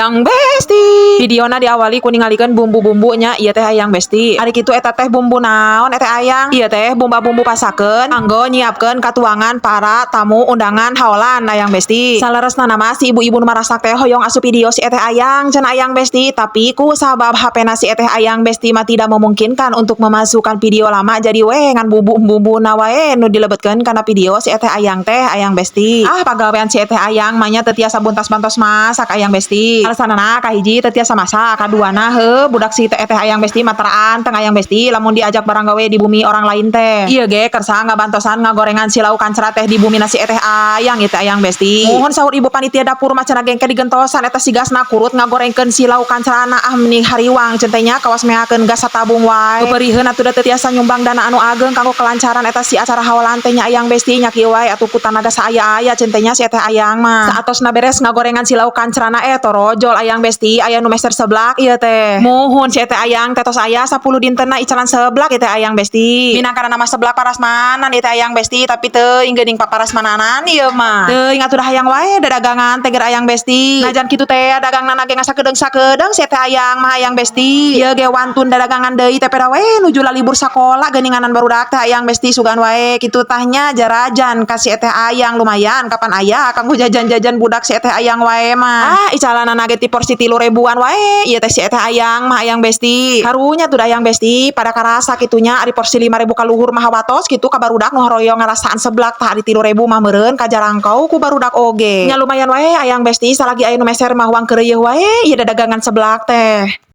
Ayang Besti. Videona diawali ku ningalikeun bumbu-bumbunya ieu teh, Ayang Besti. Ari kitu eta teh bumbu naon, Eteh Ayang? Ieu teh bumbu-bumbu pasakeun kanggo nyiapkeun katuangan para tamu undangan haolan, Ayang Besti. Saleresna mah si ibu-ibu nu marasak teh hoyong asup video si Eteh Ayang cenah, Ayang Besti, tapi ku sabab HP-na si Eteh Ayang Besti mah tidak memungkinkan untuk memasukkan video lama, jadi we ngan bumbu-bumbuna wae nu dilebetkeun kana video si Eteh Ayang teh, Ayang Besti. Ah, pagawean si Eteh Ayang mah nya teu tiasa buntas-bantos masak, Ayang Besti. Alasanana kahiji teu tiasa masak, kaduana heuh budak si Eteh Ayang Besti mah tara anteng, Ayang Besti, lamun diajak barang gawe di bumi orang lain teh. Ieu ge kersa ngabantosan ngagorengan si lauk kancra teh di bumi si Eteh Ayang ieu teh, Ayang Besti. Muhun saur ibu panitia dapur mah cenah gengke digentosan eta si gasna kurut ngagorengkeun si lauk kancrana. Ah, meni hariwang cenah nya, kawas meakeun gas satabung wae. Peperiheun atuh da teu tiasa nyumbang dana anu ageng kanggo kelancaran eta si acara haolan teh nya, Ayang Besti, nya kieu wae atuh ku tanaga saaya-aya cenah nya si Eteh Ayang mah. Saatosna beres ngagorengan si lauk kancrana, eh torojol, Ayang Besti, aya nu meser seblak ieu teh. Muhun si Eteh Ayang teh tos aya 10 dintenna icalan seblak ieu teh, Ayang Besti. Minangkana nama seblak parasmanan ieu teh, Ayang Besti, tapi teuing geuning paparasmananan ieu mah. Teuing atuh da hayang wae dadagangan teh geura, Ayang Besti. Najan kitu teh dagangnana ge ngasakedeung-sakedeung si Eteh Ayang mah, Ayang Besti. Ieu ge wantun dadagangan deui teh peda we nuju lalibur sakola geuninganan barudak teh, Ayang Besti. Sugan wae kitu tah nya jarajan ka si Eteh Ayang, lumayan kapan aya kanggo jajan-jajan budak si Eteh Ayang wae mah. Ah, icalanana ge ti porsi 3 ribuan wae ieu teh si Eteh Ayang mah, Ayang Besti. Karunya tuh da, Ayang Besti, pada karasa kitunya ari porsi 5.000 kaluhur mah watos kitu ka barudak nu hoyong ngarasaan seblak. Tah, ari 3.000 mah meureun kajarangkau ku barudak oge. Nya lumayan wae, Ayang Besti, salagi aya nu meser mah wang keureuyeun wae ieu dadagangan seblak teh.